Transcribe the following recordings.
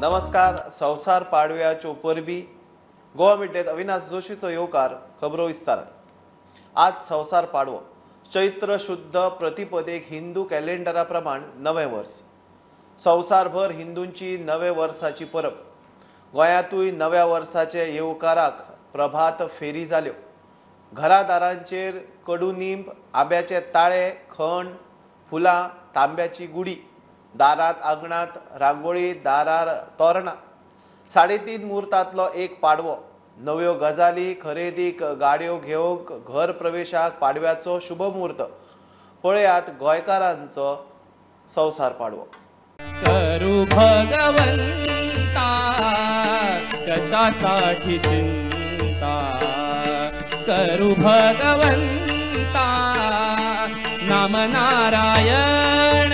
नमस्कार. संवसार पाडव्याच्यो परबी. गोवा मिड्डेत अविनाश जोशीचो येवकार. खबरो विस्तारान. आज संवसार पाडवो. चैत्र शुद्ध प्रतिपदेक हिंदू कॅलेंडरा प्रमाण नवें वर्स. संवसारभर हिंदूंची नवे वर्साची परब. गोंयांतूय नव्या वर्साचे येवकाराक प्रभात फेरी जाल्यो. घरादारांचेर कडुनिंब, आंब्याचे ताळे, खण, फुलां, तांब्याची गुडी, दारात आंगणात रांगोळी, दारार तोरणां. 3.5 मुहूर्तांतलो एक पाडवो. नव्यो गजाली खरेदीक, गाडयो घेवंक, घर प्रवेशाक पाडव्याचो शुभ मुहूर्त. पळयात गोंयकारांचो संवसार पाडवो. करू भगवंता कशासाठी चिंता, करू भगवंता नाम नारायण,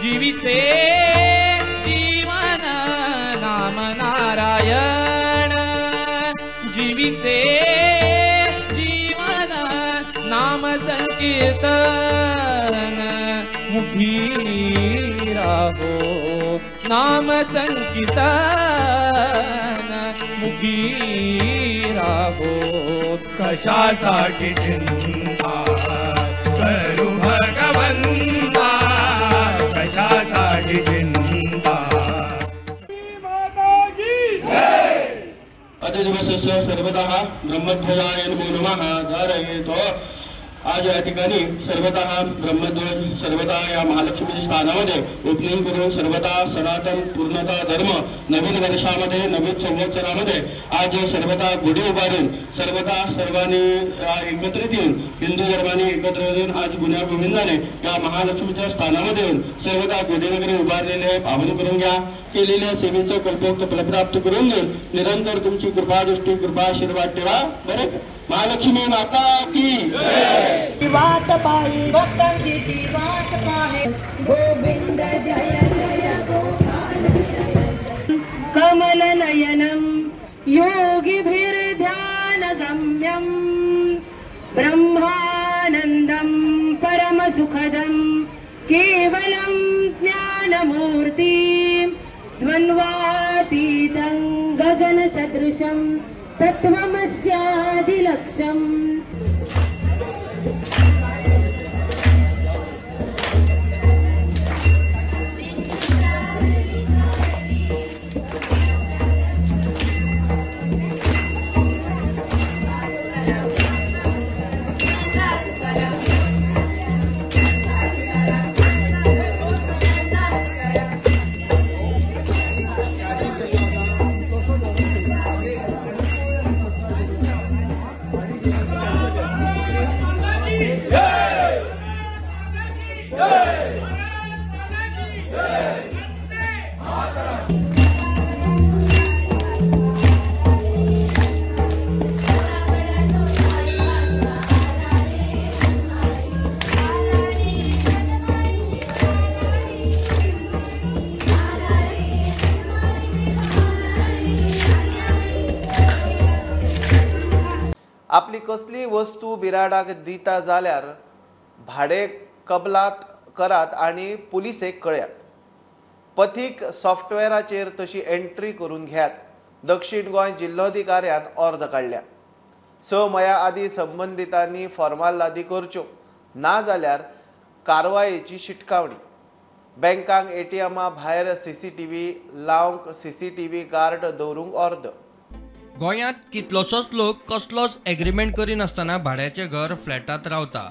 जीविते जीवन नाम नारायण, जीविते जीवन नाम संकीर्तन, मुखी राहो नाम संकीर्तन, मुखी राहो. कशासाठी चिंता करू भगवंता, कशासाठी चिंता. अतिदिवसस्य सर्वतः ब्रह्मध्वजाय नमो नमः. धारयेतो. आज या ठिकाणी सर्वतः ब्रह्मध्वज सर्वतः या महालक्ष्मीच्या स्थानामध्ये ओपनिंग करून सर्वतः सनातन पूर्णता धर्म नवीन वर्षामध्ये नवीन संवत्सरामध्ये आज सर्वतः गुढी उभारून सर्वतः सर्वांनी एकत्रित येऊन हिंदू धर्माने एकत्र येऊन आज गुण्या गोविंदाने या महालक्ष्मीच्या स्थानामध्ये येऊन सर्वतः गुढी वगैरे उभारलेले पावन करून घ्या. केलेल्या सेवेचं कल्पोक्त फलप्राप्त करून घेऊन निरंतर तुमची कृपादृष्टी कृपा आशीर्वाद ठेवा. बरे. महालक्ष्मी माता की वाट पाही, भक्तांची ती वाट पाहे. गोविंद जय जय गोपाल जय. कमल नयनम योगिभिर्ध्यान गम्यम, ब्रह्मानंदम परम सुखदम, केवलं ज्ञानमूर्तिं, द्वन्द्वातीतं गगन सदृशं, तत्त्वमस्यादिलक्ष्यम्. आपली कसली वस्तू बिराडाक दिता जाल्यार भाडे कबलात करात आनी पुलिसेक कळयात. पथीक सॉफ्टवेराचेर तशी एंट्री करून घेयात. दक्षिण गोंय जिल्लोधिकाऱ्यान अर्द काडल्या. 6 म्हयन्या आदीं संबंदितांनी फॉर्मालादी करच्यो, ना जाल्यार कारवायेची शिटकावणी. बँकांक एटीएमा भायर सीसीटीव्ही लावंक सीसीटीव्ही गार्ड दवरूंक अर्द. गोंयांत कितलोसोच लोक कसलोच एग्रीमेंट करिनासतना भाड्याचें घर फ्लॅटांत रावता.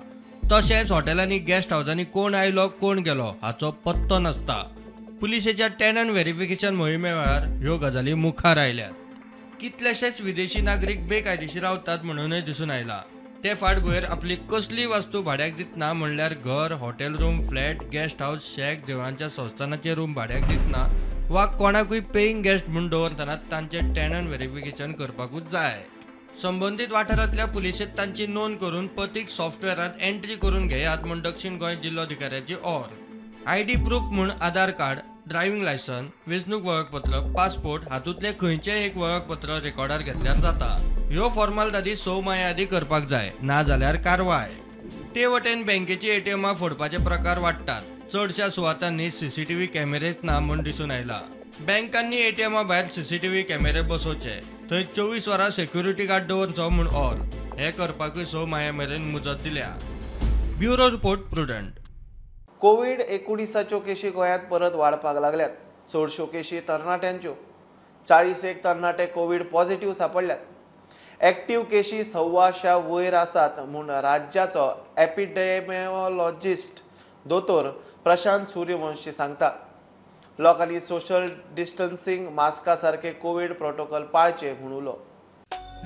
तशेंच हॉटेलांनी गेस्ट हावजांनी कोण आयलो कोण गेलो हाचो पत्तो नासता. पुलिसेच्या टेनंट व्हेरिफिकेशन मोहिमे वेळार ह्यो गजाली मुखार आयल्यात. कितलेशेच विदेशी नागरीक बेकायदेशीर रावतात म्हणूनय दिसून आयला. ते फाटभुंयेर आपली कसली वस्तू भाड्याक दितना म्हणल्यार घर, hotel room, flat, guest house, shack, देवळांच्या संस्थानाचे रूम भाड्याक दितना वा कोणाकूय पेईंग गेस्ट म्हूण दवरतना तांचे टेनंट व्हेरिफिकेशन करपाकूच जाय. संबंदीत वाठारांतल्या पुलिशेंत तांची नोंद करून पथीक सॉफ्टवेरांत एंट्री करून घेयात म्हूण दक्षिण गोंय जिल्लोधिकाऱ्याची ऑर. आयडी प्रूफ म्हूण आधार कार्ड, ड्रायव्हिंग लायसन, वेंचणूक वळखपत्र, पासपोर्ट हातूंतलें खंयचेंय एक वळखपत्र रेकॉर्डार घेतल्यार जाता. ह्यो फॉर्मालदादी 6 म्हयन्या आदीं करपाक जाय, ना जाल्यार कारवाय. ते वटेन बँकेची एटीएमां फोडपाचे प्रकार वाडटात. चडशा सुवातांनी सीसीटीव्ही कॅमेरेच ना म्हूण दिसून आयला. बँकांनी एटीएमा भायर सीसीटीव्ही कॅमेरे बसोवचे, थंय 24 वरां सेक्युरिटी गार्ड दवरचो म्हूण ऑल हे करपाकूय 6 म्हयन्या मेरेन मुजत दिल्या. Bureau report, Prudent. कोवीड-19 केशी गोंयांत परत वाडपाक लागल्यात. चडश्यो केशी तरणाट्यांच्यो. 41 तरणाटे कोवीड पॉझिटिव्ह सांपडल्यात. एक्टिव्ह केशी 125 वयर आसात म्हूण राज्याचो एपिडेमिओलॉजिस्ट दोतोर प्रशांत सूर्यवंशी सांगता. लोकांनी सोशल डिस्टन्सिंग, मास्का सारके कोवीड प्रोटोकॉल पाळचे म्हूण उलो.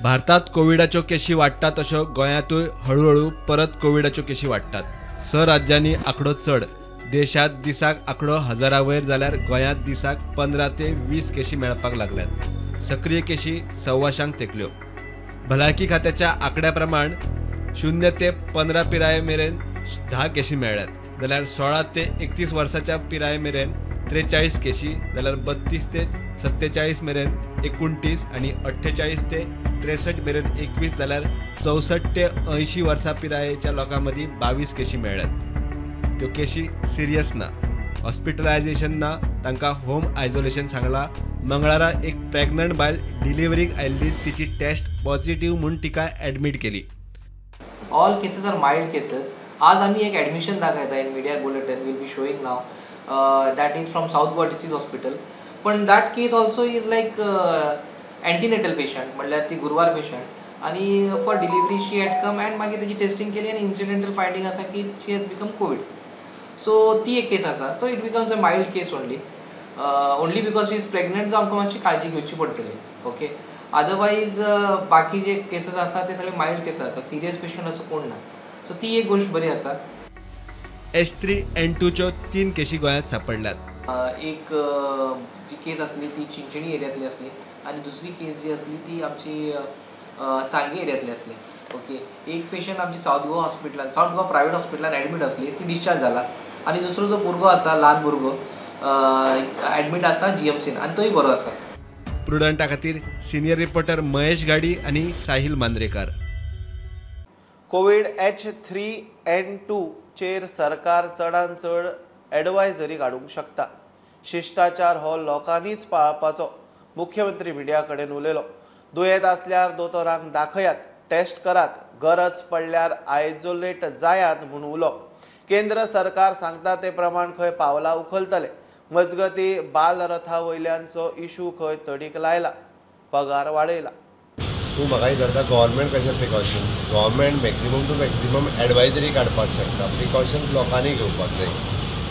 भारतात कोविडाच्यो केशी वाडटात तश्यो गोंयांतूय हळुहळू परत कोविडाच्यो केशी वाडटात. 6 राज्यांनी आंकडो चड. देशांत दिसाक आंकडो 1000 वयर जाल्यार गोंयांत दिसाक 15 ते 20 केशी मेळपाक लागल्यात. सक्रीय केशी 125 तेंकल्यो. भलायकी खात्याच्या आंकड्या प्रमाण 0 ते 15 पिराये मेरेन 10 केशी मेळ्ळ्यात, जाल्यार 16 ते 31 वर्साच्या पिराये मेरेन 43 केशी, जाल्यार 32 ते 47 मेरेन 29 आनी 48 ते 63 मेरेन 21, जाल्यार 64 ते 80 वर्सां पिरायेच्या लोकां मदीं 22 केशी मेळ्ळ्यात. त्यो केशी सिरियस ना, हॉस्पिटलायझेशन ना, तांकां होम आयसोलेशन सांगला. मंगळारा एक प्रेग्नंट बायल डिलिव्हरीक आयिल्ली, तिची टेस्ट पॉझिटिव्ह म्हूण तिका ॲडमीट केली. All cases are mild cases. आज आमी एक ॲडमिशन दाखयता in media bulletin will be showing now, that is from South Goa disease hospital. पण that case also is like antenatal patient, म्हणल्यार ती गुरवार पेशंट आनी for delivery she had come and मागीर तेजी टेस्टिंग केली आनी इन्सिडेंटल फायंडींग आसा की she has become Covid. So ती एक केस आसा. So it becomes a mild case only, only because she is pregnant, जो आमकां मातशी काळजी घेवची पडटली. ओके, अदरवायज बाकी जे केसीस आसा ते सगळे मायल्ड केसीस आसा, सिरियस पेशंट असो कोण ना. सो ती एक गोष्ट बरी आसा. H3N2 च्यो 3 केशी गोंयांत सांपडल्यात. एक जी केस आसली ती चिंचणी एरियांतली आसली आनी दुसरी केस जी आसली ती आमची सांगे एरियांतली आसली. ओके, एक पेशंट आमची सावथ गोवा हॉस्पिटलान, सावथ गोवा प्रायवेट हॉस्पिटलान एडमीट आसली, ती डिस्चार्ज जाला. आनी दुसरो जो भुरगो आसा, ल्हान भुरगो एडमीट आसा GMCन आनी तोय बरो आसा. प्रुडंटा खातीर सिनियर रिपोर्टर महेश गाडी आनी साहिल मांद्रेकर. कोवीड H3N2 चेर सरकार चडान चड एडवायजरी काडूंक शकता. शिश्टाचार हो लोकांनीच पाळपाचो, मुख्यमंत्री मिडिया कडेन उलयलो. दुयेंत आसल्यार दोतोरांक दाखयात, टेस्ट करात, गरज पडल्यार आयसोलेट जायात म्हूण उलो. केंद्र सरकार सांगता ते प्रमाण खंय पावलां उखलतले. मजगती बालरथा वयल्यांचो इशू खंय तडीक लायला, पगार वाडयला. तूं म्हाका विचारता गव्हर्मेंट कशें precaution? Government maximum to maximum advisory काडपाक शकता, प्रिकॉशन्स लोकांनी घेवपाक जाय.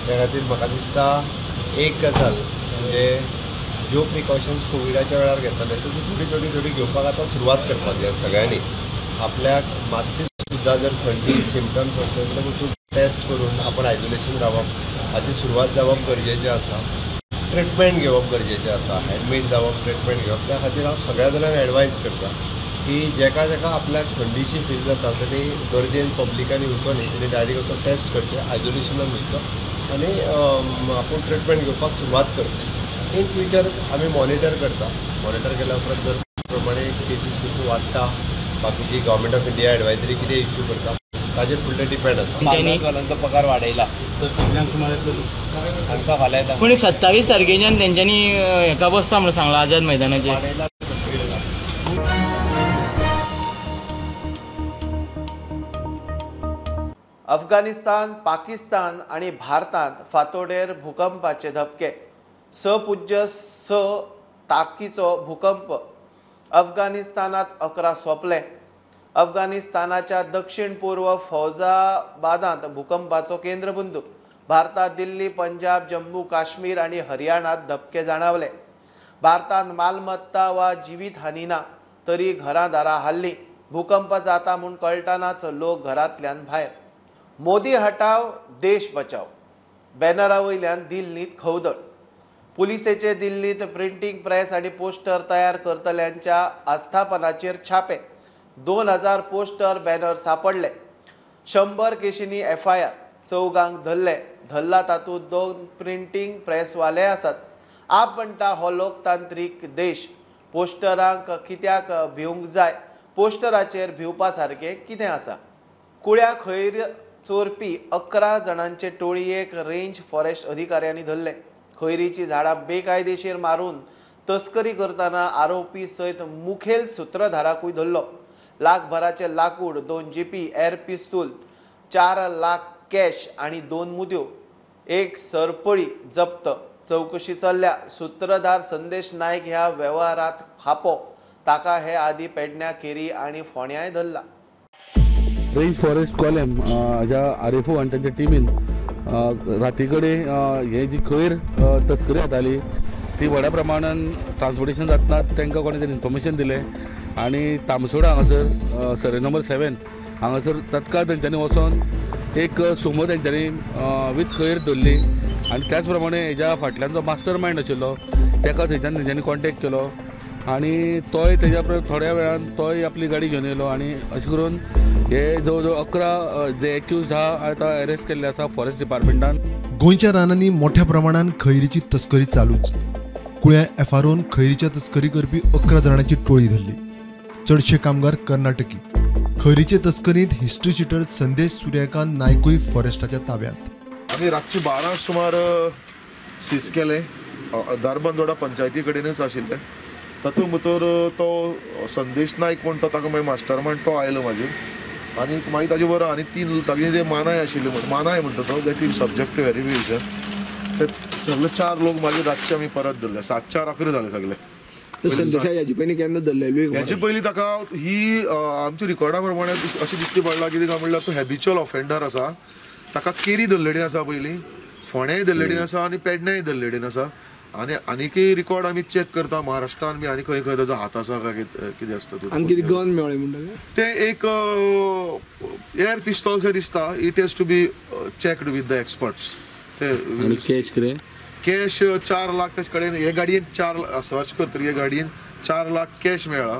त्या खातीर म्हाका दिसता एक गजाल म्हणजे ज्यो प्रिकॉशन्स कोविडाच्या वेळार घेतले त्यो थोडी थोडी थोडी घेवपाक आतां सुरवात करपाक जाय सगळ्यांनी. आपल्याक मातशी सुद्दां जर थंडी सिमटम्स आसत जाल्यार वचून टेस्ट करून आपण आयसोलेशन रावप हाची सुरवात जावप गरजेचें आसा. ट्रिटमेंट घेवप गरजेचें आसा, एडमीट जावप, ट्रिटमेंट घेवप. त्या खातीर हांव सगळ्या जाणांक एडवायज करता की जेका जेका आपल्याक थंडीशी फील जाता तेणी गरजेन पब्लिकान येवचो न्ही, तेणी डायरेक्ट वचून टेस्ट करचें, आयसोलेशनान वयचो आनी आपूण ट्रिटमेंट घेवपाक सुरवात करची. इन फ्युचर आमी मॉनिटर करता. मॉनिटर केल्या उपरांत जर प्रमाणे केसीस कश्यो वाडटा, बाकीची गव्हर्मेंट ऑफ इंडिया एडवायजरी कितें इश्यू करता ताजेर फुडलें डिपेंड आसा. पगार वाडयला पूण 27 तारखेच्यान तेंच्यांनी हेका बसता म्हणून सांगला आझाद मैदानाचेर. अफगाणिस्तान, पाकिस्तान आनी भारतांत फातोडेर भूकंपाचे धपके. 6.6 ताकीचो भूकंप अफगाणिस्तानात 11 सोंपले. अफगाणिस्तानाच्या दक्षिण पूर्व फौजाबादांत भूकंपाचो केंद्रबिंदू. भारतात दिल्ली, पंजाब, जम्मू काश्मीर आनी हरियाणात धपके जाणवले. भारतांत मालमत्ता वा जिवीत हानी ना, तरी घरां दारां हाल्लीं. भूकंप जाता म्हूण कळटनाच लोक घरांतल्यान भायर. मोदी हटाव देश बचाव बॅनरा वयल्यान दिल्लींत खवदळ. पुलिसेचे दिल्लींत प्रिंटींग प्रेस आनी पोस्टर तयार करतल्यांच्या आस्थापनाचेर छापे. 2000 पोस्टर बॅनर सापडले. 100 केशींनी FIR. 4 धरले. धरला तातूंत 2 प्रिंटींग प्रेसवाले आसात. आप म्हणटा हो लोकतांत्रीक देश, पोस्टरांक कित्याक भिवंक जाय? पोस्टराचेर भिवपा सारकें कितें आसा? कुळ्या खैर चोरपी 11 जाणांचे टोळयेक रेंज फॉरेस्ट अधिकाऱ्यांनी धरले. खैरीची झाडां बेकायदेशीर मारून तस्करी करतना आरोपी सयत मुखेल सूत्रधाराकूय धरलो. लाखभराचे लाकूड, 2 जीपी एअर पिस्तूल, 4 लाख कॅश आणि 2 मुद्यो, 1 सरपळी जप्त. चौकशी चल्ल्या. सूत्रधार संदेश नायक ह्या व्यवहारात खापो. ताका हे आदी पेडण्या, केरी आणि फोंड्याय धरला. रेंज फॉरेस्ट कॉलम ज्या आर एफ ओ आनी तांच्या टिमीन राती कडेन हे जी खैर तस्करी जाताली ती व्हडा प्रमाणान ट्रान्सपोर्टेशन जातना तांकां कोणें तरी इन्फॉर्मेशन दिलें आनी तामसोडा हांगासर सर्वे नंबर 7 हांगासर तत्काळ तेंच्यांनी वचोन एक सुमो तेंच्यांनी विथ खैर धरली आनी त्याच प्रमाणे हेज्या फाटल्यान जो मास्टर मायंड आशिल्लो ताका थंयच्यान तेंच्यांनी कॉन्टेक्ट केलो आनी तोय तेज्या थोड्या वेळान तोय आपली गाडी घेवन येयलो आनी अशें करून हे जवळ जवळ 11 जे एक्यूज आहा आतां अरेस्ट केल्ले आसा फॉरेस्ट डिपार्टमेंटान. गोंयच्या रानांनी मोठ्या प्रमाणान खैरीची तस्करी चालूच. कुळ्या एफआरओन खैरीच्या तस्करी करपी 11 जाणांची टोळी धरली. चडशे कामगार कर्नाटकी. खैरीचे तस्करींत हिस्ट्री शिटर संदेश सूर्यकांत नायकूय फॉरेस्टाच्या ताब्यात. आमी रातचे 12 सुमार सीज केले. धारबांदोडा पंचायती कडेनच आशिल्ले. तातूंत भितर तो संदेश नायक म्हणटा ताका मागीर मास्टर मायंड तो आयलो मागीर आनी मागीर ताजे बरोबर आनी 3 तागे ते मानाय आशिल्ले, मानाय म्हणटा तो, that is subject to verification. ते सगळे 4 लोक मागीर रातचे आमी परत धरले. 7-4 11 जाले सगळे. हेचे पयलीं ताका ही आमच्या रिकॉर्डा प्रमाणे अशें दिश्टी पडलां कितें काय म्हणल्यार तो हॅबिच्युअल ऑफेंडर आसा. ताका केरी धरलेली आसा पयलीं, फोंड्याय धरलेली आसा आनी पेडण्याय धरलेली आसा. आनी आनीकय रिकॉर्ड आमी चॅक करता महाराष्ट्रान बी आनी खंय खंय ताजो हात आसा काय कितें आसता. आनी कितें गन मेळ्ळें म्हणटा तें एक एअर पिस्तॉल शें दिसता. It has to be checked with the experts. ते कॅश कितें कॅश 4 लाख ताचे कडेन हे गाडयेन 4 सर्च करतकीर हे गाडयेन 4 लाख कॅश मेळ्ळा.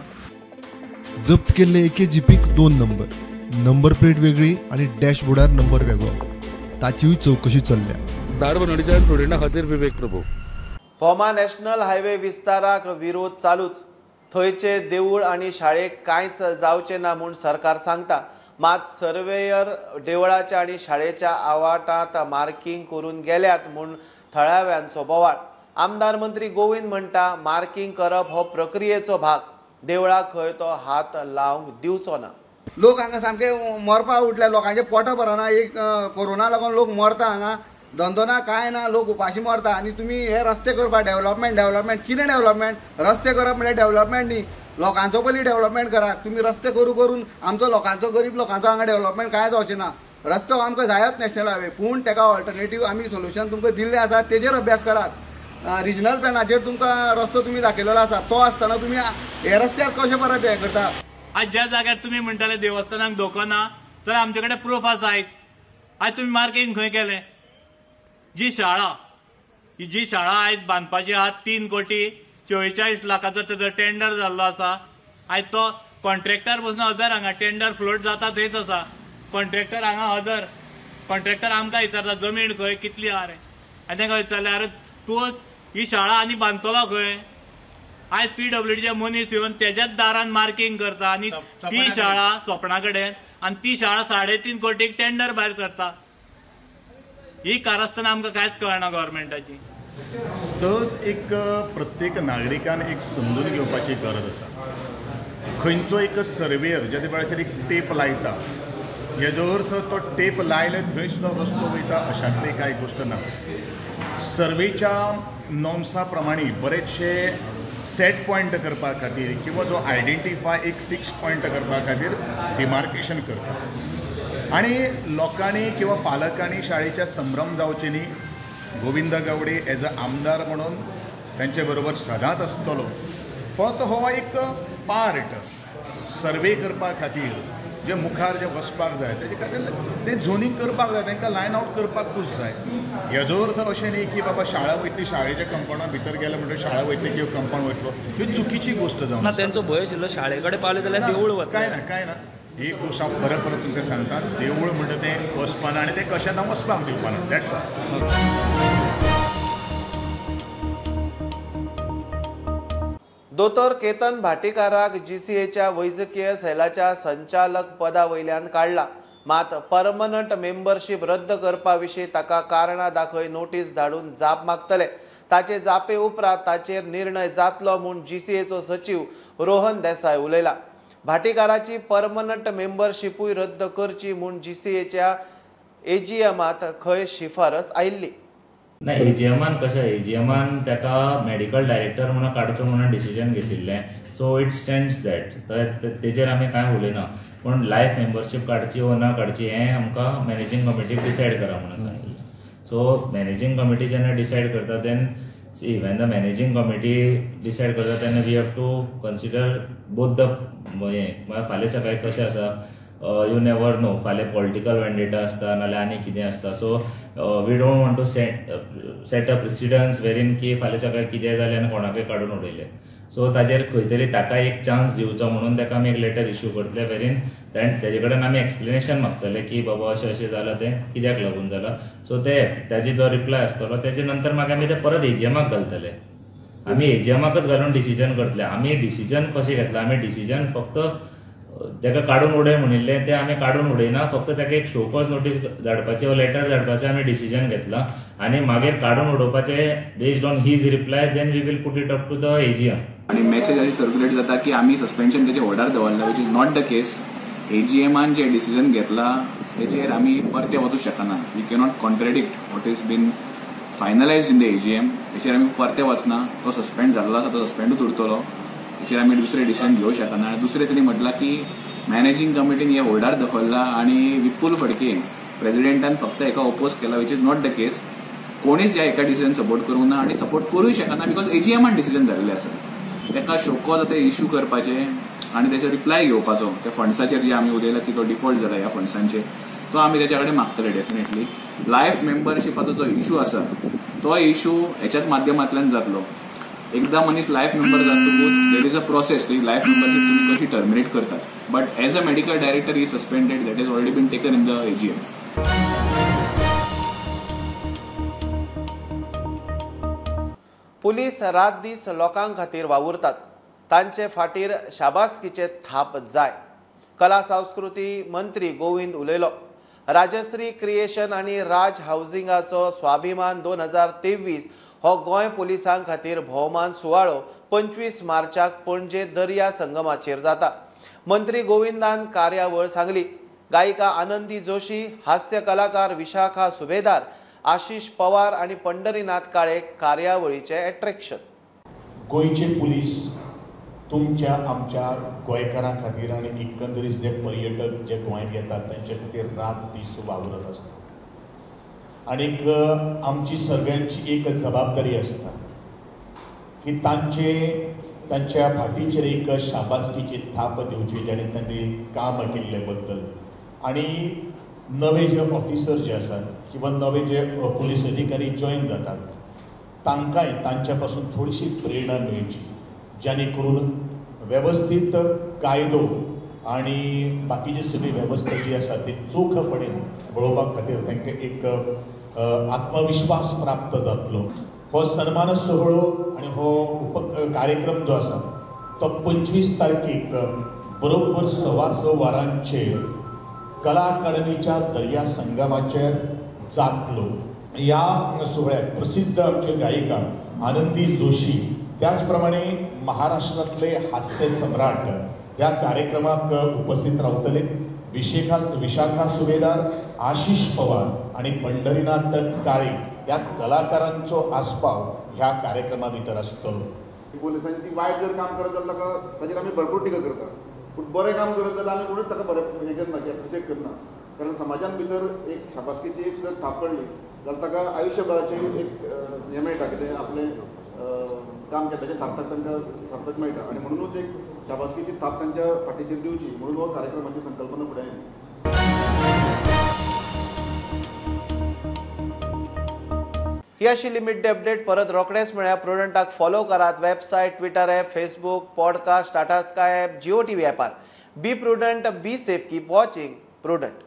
जप्त केल्ले एके जिपीक 2 नंबर, नंबर प्लेट वेगळी आनी डॅशबोर्डार नंबर वेगळो. ताचीय चौकशी चल्ल्या. धारबांदोडेच्या स्टुडंटा खातीर विवेक प्रभू. भोमा नॅशनल हायवे विस्ताराक विरोध चालूच. थंयचे देवूळ आनी शाळेक कांयच जावचें ना म्हूण सरकार सांगता. मात सर्वेयर देवळाच्या आनी शाळेच्या आवाठांत मार्किंग करून गेल्यात म्हूण थळाव्यांचो बोवाळ. आमदार मंत्री गोविंद म्हणटा मार्किंग करप हो प्रक्रियेचो भाग. देवळाक खंय तो हात लावंक दिवचो ना. लोक हांगा सामके मरपा उठले, लोकांचे पोट भरना. एक कोरोना लागून लोक मरता हांगा, धंदो ना कांय ना, लोक उपाशी मरता. आनी तुमी हे रस्ते करपा डेव्हलपमेंट डेव्हलपमेंट कितें डेव्हलपमेंट? रस्ते करप म्हणल्यार डेव्हलपमेंट न्ही, लोकांचो पयलीं डेव्हलपमेंट करा. तुमी रस्ते करू करून आमचो लोकांचो गरीब लोकांचो हांगा डेव्हलपमेंट कांय जावचें ना. रस्तो आमकां जायच नॅशनल हायवे, पूण तेका ऑल्टरनेटीव आमी सोल्युशन तुमकां दिल्लें आसा तेजेर अभ्यास करात. रिजनल प्लॅनाचेर तुमकां रस्तो तुमी दाखयलेलो आसा, तो आसतना तुमी हे रस्त्यार कशें परत हें करता? आज ज्या जाग्यार तुमी म्हणटाले देवस्थानाक धोको ना, जाल्यार आमचे कडेन प्रूफ आसा. आयज आज तुमी मार्किंग खंय केलें? जी शाळा ही जी शाळा आयज बांदपाची आहा 3 कोटी 44 लाखाचो तेजो टेंडर जाल्लो आसा. आयज तो कॉन्ट्रॅक्टर बसून हजर हांगा टेंडर फ्लोट जाता थंयच आसा. कॉन्ट्रॅक्टर हांगा हजर, कॉन्ट्रॅक्टर आमकां विचारता जमीन खंय कितली आहा रे, आनी तांकां विचारलें अरे तूं ही शाळा आनी बांदतलो खंय? आयज पीडब्ल्यूडीचे मनीस येवन तेज्याच दारान मार्किंग करता आनी ती शाळा सोपणा कडेन आनी ती शाळा 3.5 कोटीक टेंडर भायर सरता. ही कारस्थान आमकां कांयच कळना गव्हर्मेंटाची. सहज एक प्रत्येक नागरिकान एक समजून घेवपाची गरज आसा. खंयचो एक सर्वेयर ज्या वेळाचेर एक टेप लायता, हेजो अर्थ तो टेप लायले थंय सुद्दां रस्तो वयता अशांतली कांय गोश्ट ना. सर्वेच्या नॉर्म्सा प्रमाणे बरेचशे सेट पॉयंट करपा खातीर किंवा जो आयडेंटिफाय एक फिक्स पॉयंट करपा खातीर डिमार्केशन करता आनी लोकांनी किंवा पालकांनी शाळेच्या संभ्रम जावचे न्ही. गोविंद गावडे एज अ आमदार म्हणून तांचे बरोबर सदांच आसतलो. फक्त हो एक पार्ट सर्वे करपा खातीर जे मुखार जे वचपाक जाय तेजे खातीर ते झोनींग करपाक जाय, तांकां लायन आवट करपाकूच जाय. हेजो अर्थ अशें न्ही की बाबा शाळा वयतली, शाळेच्या कंपावंडा भितर गेले म्हणटकीर शाळा वयतली किंवा कंपावंड वयतलो, ही चुकीची गोश्ट जावन. ना तेंचो भंय आशिल्लो शाळे कडेन पावले जाल्यार देवूळ वतलें. कांय ना, कांय ना. ही गोश्ट हांव परत परत तुमकां सांगता, देवूळ म्हणटा तें वचपाना आनी तें कशेंच हांव वचपाक दिवपाना. That's all. दोतोर केतन भाटीकाराक जीसीएच्या वैजकीय सेलाच्या संचालक पदा वयल्यान काडला. मात परमनंट मेंबरशीप रद्द करपा विशीं ताका कारणां दाखय नोटीस धाडून जाप मागतले. ताचे जापे उपरांत ताचेर निर्णय जातलो म्हूण जीसीएचो सचीव रोहन देसाय उलयला. भाटीकाराची परमनंट मेंबरशिपूय रद्द करची म्हूण जीसीएच्या एजीएमात खंय शिफारस आयिल्ली. ना, एजीएमान कशें, एजीएमान ताका मेडिकल डायरेक्टर म्हणून काडचो म्हणून डिसिजन घेतिल्लें. सो it stands that, तेजेर आमी कांय उलयना. पूण लायफ मेंबरशीप काडची वो ना काडची हें आमकां मॅनेजींग कमिटीक डिसायड करा म्हणून सांगिल्लें. सो मॅनेजींग कमिटी जेन्ना डिसायड करता then see when the managing committee decide करता तेन्ना we have to consider both the हें. फाल्यां सकाळीं कशें आसा you never know, फाल्यां पॉलिटिकल वेंडेटा आसता नाल्यार आनी कितें आसता. So we don't want to set a precedence wherein की फाल्यां सकाळीं कितें जालें आनी कोणाकय काडून उडयलें. सो ताजेर खंय तरी ताका एक चान्स दिवचो म्हणून ताका आमी एक लेटर इश्यू करतले वेरीन तेजे कडेन आमी एक्सप्लेनेशन मागतले की बाबा अशें अशें जालां तें कित्याक लागून जालां. सो ते ताजे जो रिप्लाय आसतलो तेजे नंतर मागीर आमी ते परत एजीएमाक घालतले. आमी एजीएमाकच घालून डिसिजन करतले. आमी डिसिजन कशें घेतलां, आमी डिसिजन फक्त ताका काडून उडय म्हणिल्लें तें आमी काडून उडयना, फक्त ताका एक शोकॉज नोटीस धाडपाचें वा लेटर धाडपाचें आमी डिसिजन घेतलां आनी मागीर काडून उडोवपाचें based on his reply then we will put it up to the AGM. आनी मेसेज अशी सर्क्युलेट जाता की आमी सस्पेन्शन तेचे होल्डार दवरला, which is not the case. एजीएमान जे डिसिजन घेतला तेचेर आमी परते वचूंक शकना. We cannot contradict what is been finalised in the AGM. तेचेर आमी परते वचना. तो सस्पेंड जाल्लो आसा तो सस्पेंडूच उरतलो. तेचेर आमी दुसरें डिसिजन घेवंक शकना. दुसरें तेणी म्हटलां की मॅनेजींग कमिटीन हे होल्डार दवरला आनी विपुल फडके प्रेजिडेंटान फक्त हेका ओपोज केला, which is not the case. कोणीच ह्या एका डिसिजन सपोर्ट करूंक ना आनी सपोर्ट करूंक शकना because एजीएमान डिसिजन जाल्लें आसा. ताका शोकॉज आतां इश्यू करपाचें आनी तेचो रिप्लाय घेवपाचो त्या फंड्साचेर जे आमी उलयला की तो डिफॉल्ट जाला ह्या फंड्सांचेर, तो आमी तेच्या कडेन मागतले डेफिनेटली. लायफ मेंबरशिपाचो जो इशू आसा तो इशू हेच्याच माध्यमांतल्यान जातलो. एकदां मनीस लायफ मेंबर जातकूच there is a process, ती लायफ मेंबरशीप तुमी कशी टर्मिनेट करतात. But as a medical director he suspended, that is already been taken in the AGM. Police रात दीस लोकां खातीर वावुरतात, तांचे फाटीर शाबासकीचे थाप जाय. कला संस्कृती मंत्री गोविंद उलयलो. राजश्री क्रिएशन आनी राज हावजिंगाचो स्वाभिमान 2023 हो गोंय पुलिसां खातीर भोवमान सुवाळो 25 मार्चाक पणजे दर्या संगमाचेर जाता. मंत्री गोविंदान कार्यावळ सांगली. गायिका आनंदी जोशी, हास्य कलाकार विशाखा सुभेदार, आशिष पवार आनी पंढरीनाथ काळे कार्यावळीचे एट्रॅक्शन. गोंयचे पुलीस तुमच्या आमच्या गोंयकारां खातीर आनी एकंदरीत जे पर्यटक जे गोंयांत येतात तांचे खातीर रात दीस वावरत आसता आनीक आमची सगळ्यांची एक जबाबदारी आसता की तांचे तांच्या फाटीचेर एक शाबासकीची थाप दिवची जाणे तांणी काम केल्ले बद्दल. आनी नवे जे ऑफिसर जे आसात किंवा नवे जे पुलीस अधिकारी जॉयन जातात तांकांय तांच्या पासून थोडीशी प्रेरणा मेळची, जेणे करून वेवस्थीत कायदो आनी बाकीची सगळी वेवस्था जी आसा ती चोखपणे पळोवपा खातीर तांकां एक आत्मविश्वास प्राप्त जातलो. हो सन्मान सोहळो आनी हो उप कार्यक्रम जो आसा तो 25 तारखेक बरोबर 6:15 वरांचेर कला अकादमीच्या दर्या संगमाचेर जातलो. ह्या सुवाळ्याक प्रसिद्ध आमच्यो गायिका आनंदी जोशी, त्याच प्रमाणे महाराष्ट्रांतले हास्य सम्राट ह्या कार्यक्रमाक उपस्थित रावतले. विशाखा सुभेदार, आशिष पवार आनी पंढरीनाथ काळे ह्या कलाकारांचो आस्पाव ह्या कार्यक्रमा भितर आसतलो. पुलिसांची वायट जर काम करत जाल्यार ताका ताजेर आमी भरपूर टिका करता, पूण बरें काम करत जाल्यार आमी कोणूच ताका बरें हें करना की एप्रिशिएट करना, कारण समाजान भितर एक शाबासकीची एक जर थाप पडली जाल्यार ताका आयुश्यभराची एक हें मेळटा, कितें आपलें काम केल्ल्याचें सार्थक तांकां सार्थक मेळटा आनी म्हणुनूच एक शाबासकीची थाप तांच्या फाटीचेर दिवची म्हणून हो कार्यक्रमाची संकल्पना फुडें आयली. ही आशिल्ली मिड डे अपडेट. परत रोखडेच मेळया. प्रुडंटाक फॉलो करात website, Twitter app, Facebook, podcast, Tata Sky app, Jio TV ॲपार. Be prudent, be safe, keep watching Prudent.